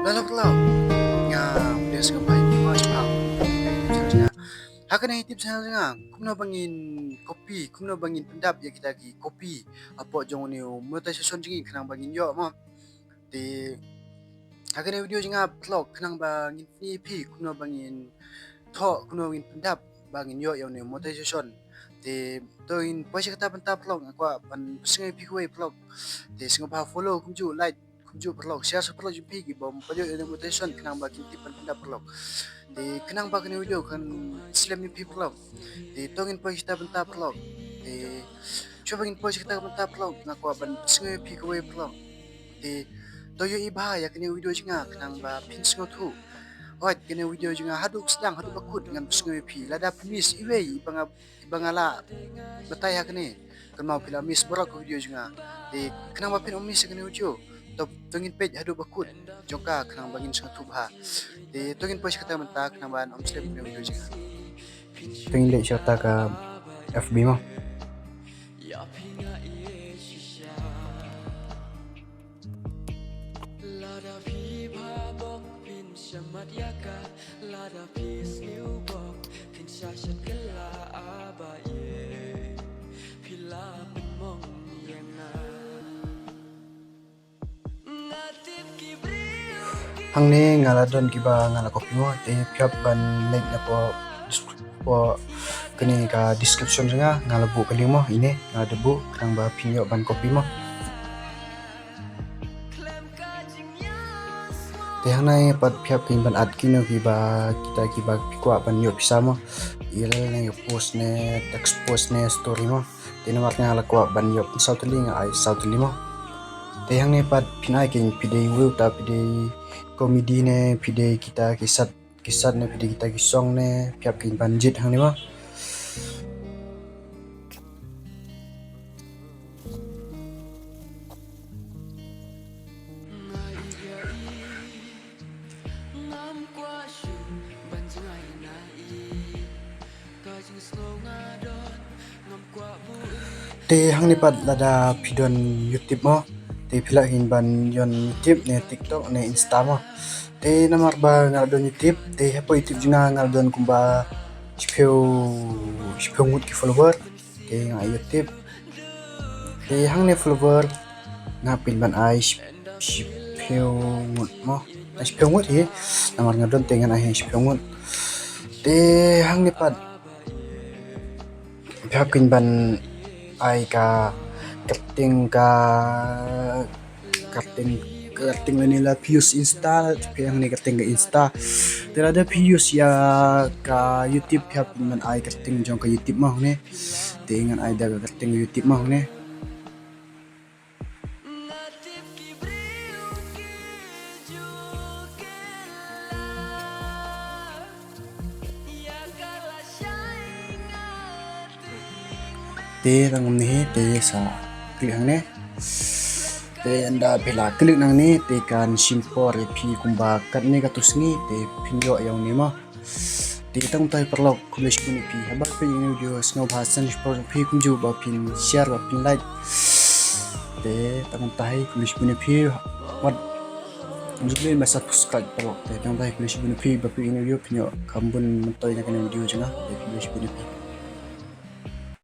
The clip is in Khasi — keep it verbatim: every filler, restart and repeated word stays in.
Hello, hello. Nga, biasa ka bai, biasa ka bai. Ha kane YouTube channel jong nga, kumno ba ngin copy, kumno ba ngin pyndap ïa kita ki copy hapoh jong une u monetization jong ngi, khnang ba ngin ïoh mo. Te ha kane video jong nga paralok, khnang ba ngin pyni ïa phi kumno ba ngin thoh, kumno ba ngin pyndap ba ngin ïoh ïa une u monetization. Te to ngin poi sha kata bynta paralok, nga kwah ban pynsngew ïa phi kawei paralok. Te sngewbha follow kumjuh, like kumjuh paralok, share sha paralok jong phi kiba ym pat ïoh ïa une u monetization, khnang ba kin tip ban pyndap paralok. Te khnang ba kane video kan slem ïa phi paralok. Te to ngin poi sha kata bynta paralok. Te shuwa ba ngin poi sha kata bynta paralok, nga kwah ban pynsngew ïa phi kawei paralok. Te to ïohi bha ïa kane video jong nga, khnang ba phin sngewthuh. Hooid, kane video jong nga haduh sdang haduh ba kut ngan pynsngew ïa phi. Lada phi miss iwei iba nga, iba nga la batai ha kane, kynmaw phi la miss baroh ka video jong nga. Te khnang ba phin ym miss ïa kane video, to, to ngin peit haduh ba kut jong ka, khnang ba ngin sngewthuh bha. Te to ngin poi sha kata bynta, khnang ban ym slem ïa kane video jong nga. To ngin leit sha kata ka F B mo. Lada phi bha bok phin shamat ïa ka, lada phi sniew bok phin sha shat kylla, aba ïeit phi la pynmong ïa nga. Nga tip ki briew ki Hangne nga la don kiba nga la copy mo, te phi hap ban leit na poh descri-, poh kane ka description jong nga, nga la buh ka link mo, ine nga la buh, khnang ba phin ïoh ban copy mo. Te hangne pat phi hap keiñ ban add kino kiba kita kiba phi kwah ban ïoh pisa mo. Ïa lade ne ïa post ne, text post ne, story mo. Te namar nga la kwah ban ïoh saw tylli, nga ai saw tylli mo. Te hangne pat phin ai keiñ, phi dei uwei uta, phi dei comedy ne, phi dei kita ki sat, ki sat ne, phi dei kita ki song ne, phi hap keiñ ban jied hangne mo. Te hangne pat lada phi don YouTube mo, te phi lah keiñ ban ïoh YouTube ne TikTok ne Insta mo. Te namar ba nga la don YouTube, te hapoh YouTube jong nga nga la don kumba shiphew, shiphew ngut ki follower. Te nga ai YouTube. Te hangne follower nga pynban ai ship-, shiphew ngut mo. Ai shiphew ngut hi. Namar nga don te ngan ai shiphew ngut. Te hangne pat phi hap keiñ ban ai ka kyrteng, ka kyrteng, kyrteng lane la phi use Insta, phi ai hangne kyrteng ka Insta. Te lada phi use ïa ka YouTube, phi hap ban ai kyrteng jong ka YouTube mo hangne. Te ngan ai da ka kyrteng YouTube mo hangne. Te tang kumne hi, te sa click hangne. Te ynda phi la click nangne, te kan shim por ïa phi kumba katne katto sngi, te phin ïoh ïa une mo. Te tang kumta hi paralok, khublei shibun ïa phi haba phi ïa kane video, sngewbha send support ïa phi kumjuh ba phin share, ba phin like. Te tang kumta hi, khublei shibun ïa phi. Wat ym ju leit ban subscribe paralok. Te tang kumta hi, khublei shibun ïa phi, ba phi ïa kane video phin ïoh kham bun myntoi na kane video jong nga. Te khublei shibun ïa phi.